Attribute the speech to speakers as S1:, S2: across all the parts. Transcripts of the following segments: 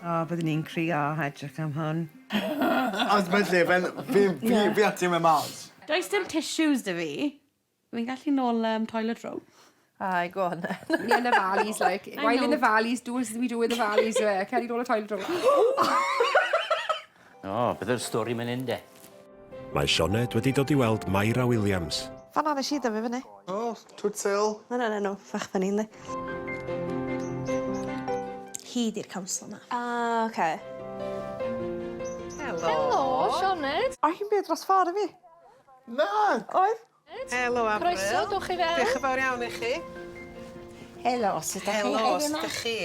S1: O, byddwn ni'n crio edrych am hwn.
S2: Os mae'n lle, fe'n... Fi, fi, fi a ti'n mynd mas.
S3: Does dim tissues 'da fi. Fi'n gallu nôl um, toilet roll.
S4: Aye, go on then.
S5: Ni yn y valleys, like.
S3: I
S5: While in
S3: know.
S5: the valleys, do as we do in the valleys, yw e. Cer i nôl y toilet roll.
S6: O, beth yw'r stori mynd hyn de?
S7: Mae Sioned wedi dod i weld Myra Williams.
S8: Fan'na nes i dyfu fyny.
S2: O, twt sil.
S8: Ma' wnna'n enw fach fyny yndi?
S9: Hi 'di'r counsellor 'ma.
S8: Ah, oce.
S4: Helo. Helo, Sioned.
S8: O' hi'n byw dros ffordd i fi.
S2: Na!
S8: Oedd?
S1: Helo, Avril.
S4: Croeso, dowch i fewn.
S1: Diolch yn fawr iawn i chi.
S10: Helo, sut dach chi
S1: Helo,
S10: heddiw
S1: sut
S10: 'ma?
S1: dach chi?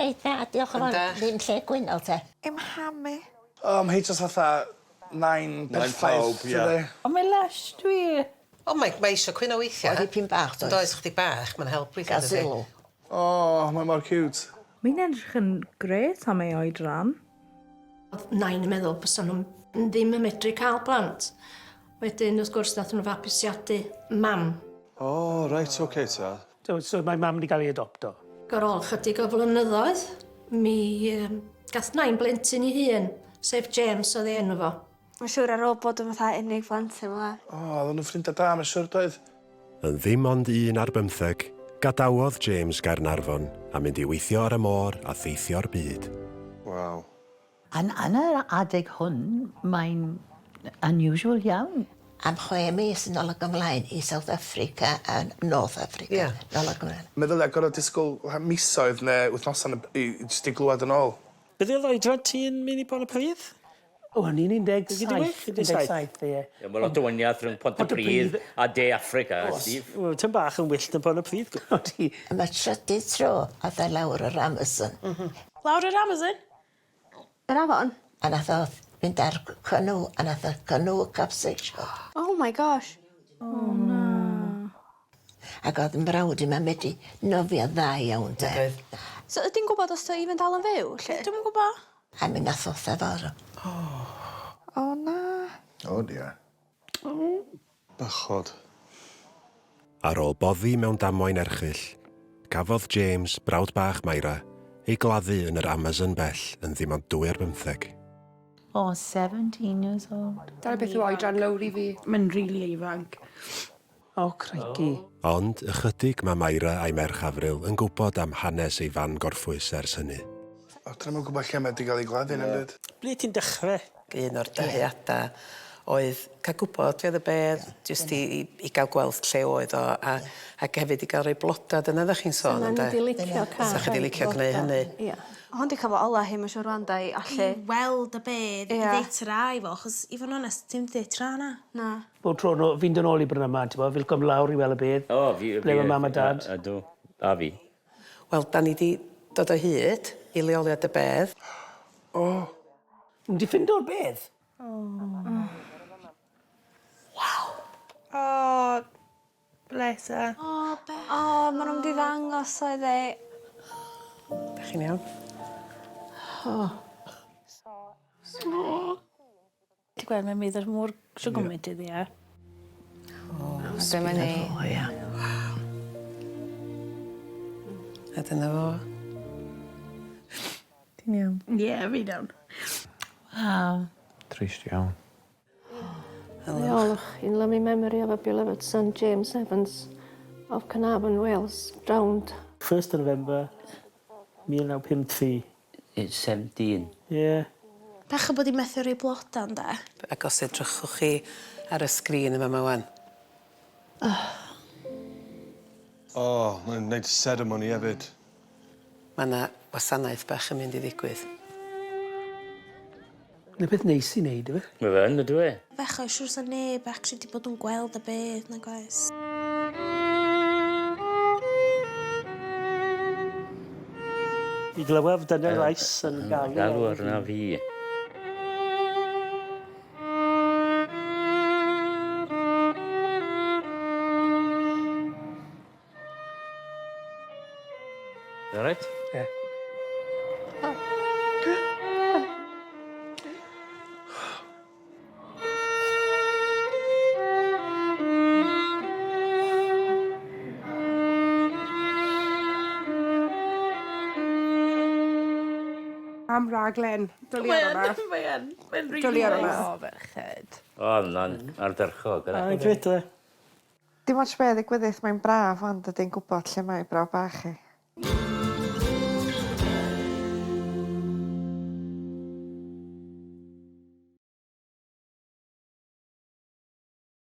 S10: Reit dda, diolch yn fawr.
S1: Yndach?
S10: Ddim lle gwynol te.
S8: I'm mham i.
S2: O, mae hi jyst fatha nain
S11: Nain pawb,
S2: perffaith,
S11: ie.
S2: tydi?
S4: O, mae'n lush, dwi.
S1: O, mae, mae eisiau cwyno weithiau.
S10: O, dipyn bach, does?
S1: Does, chdi bach, mae'n help weithiau.
S10: Gael
S1: dydi?
S10: sylw.
S2: O, mae mor cute.
S4: Mae'n edrych yn grêt am ei oedran.
S9: Oedd nain yn meddwl bysa nhw ddim yn medru cael plant. Wedyn, wrth gwrs, nath nhw fabwysiadu mam.
S11: O, reit, oce ta.
S12: So, so mae mam wedi cael ei adopto.
S9: Ac ar ôl chydig o flynyddoedd, mi um, gath nain blentyn ei hun, sef James oedd ei enw fo.
S8: Mae'n siŵr ar ôl bod yn fatha unig blentyn fel 'a.
S2: O, oedden nhw'n ffrindiau da, mae'n siŵr doedd.
S7: Yn ddim ond un ar bymtheg, gadawodd James Gaernarfon a mynd i weithio ar y môr a theithio'r byd.
S11: Waw.
S10: Yn, yn yr adeg hwn, mae'n unusual iawn. Am chwe mis yn ôl ac ymlaen i South Africa a North Africa.
S1: Ie.
S10: Nôl ac ymlaen.
S2: Meddylia gorfod disgwyl fatha misoedd neu wythnosau neu i i jyst i glwad yn ôl.
S12: Beth oedd oedran ti'n mynd i Pontypridd? O, o'n i'n 17. 17, ie.
S6: Ie, mae lot o waniaeth rhwng Pontypridd a De Affrica, Steve.
S12: Wel, tym bach yn wyllt yn Pontypridd, gwyd i.
S10: Am y trydydd tro, ath e lawr yr Amazon.
S9: Lawr yr Amazon?
S8: Yr afon?
S10: A nath o fynd ar canoe, a nath y canoe capsizio.
S8: Oh my gosh.
S4: O, na.
S10: Ac oedd mrawd i'm yn medru nofio dda iawn de.
S1: Nag oedd.
S8: So ydi'n gwbod os 'di o even dal yn fyw 'lly?
S9: Dwi'm yn gwbo.
S10: A mi nath o fo.
S8: O na.
S2: O dear.
S11: Bechod.
S7: Ar ôl boddi mewn damwain erchyll, cafodd James, brawd bach Myra, ei gladdu yn yr Amazon bell yn ddim ond dwy ar bymtheg.
S4: O, 17 years old.
S5: Dyna beth yw oedran Lowri fi.
S3: Mae'n rili ifanc.
S12: O, crikey.
S7: Ond ychydig mae Myra a'i merch Avril yn gwybod am hanes ei fan gorffwys ers hynny.
S2: O, dyn nhw'm yn gwybod lle mae 'di gael ei gladdu na'm byd.
S12: Ble ti'n dechrau?
S1: Un o'r dyheadau oedd cael gwybod be oedd y bedd, jyst i, i, i gael gweld lle oedd o, a, ac hefyd i gael rhoi bloda, dyna ddech chi'n sôn,
S9: Dyna ni
S1: ynde?
S9: 'di licio cael
S1: Sa chi 'di
S9: rhoi
S1: licio gwneud
S9: bloda.
S1: hynny.
S8: Ia. Hon 'di cyfle ola hi ma' siŵr rŵan 'de i allu...
S9: I weld y bedd, i
S8: Ie.
S9: ddeud tara i fo, achos i fod yn onest, ti'm 'di deud tara na.
S8: Na.
S12: Bob tro no, fi'n dod nôl i Brynaman, ti'n bod, fi'n cwm lawr i weld y bedd.
S6: O, fi...
S12: Ble mae mam a dad.
S6: Ydw, a fi.
S1: Wel, da ni 'di dod o hyd i leoliad y bedd.
S2: O!
S12: Yn di ffindo'r bedd?
S4: O, bless her.
S9: O, be?
S8: O, ma' nhw'n mynd i ddangos o iddi.
S1: Dach chi'n iawn?
S4: Ti'n gweld, mae'n meddwl mor shwd gymaint iddi e.
S1: O,
S5: Dyma ni.
S10: O, ia.
S1: A dyna fo.
S4: Ti'n iawn?
S3: Ie, fi'n iawn.
S4: Waw.
S11: Trist iawn.
S9: Diolch in loving memory of our beloved son James Evans of Carnarvon, Wales, drowned.
S12: 1st of November, 1953.
S6: It's 17.
S12: Ie.
S9: Bach o bod i methu rhoi bloda ynde?
S1: Ac os edrychwch chi ar y sgrin yma ma wan.
S11: O, mae'n neud ceremony hefyd.
S1: Mae yna wasanaeth bach yn mynd i ddigwydd.
S12: 'Na peth neis i neud yfe?
S6: Mae fe yn, ydw e?
S9: Bechod, siŵr sa neb actually 'di bod yn gweld y bedd nag oes?
S12: I glywed Daniel Rice yn galw.
S6: Galw arna fi. All right?
S12: Ie.
S5: Am raglen. Dwli ar hwnna.
S3: Mae yn. Mae'n really
S5: Dwli ar hwnna.
S3: nice.
S4: O, ferched.
S6: O, na'n ardderchog.
S12: Ai, gret, e.
S13: Dim ots be ddigwyddith, mae'n braf ond ydy'n gwybod lle mae brawd bach hi.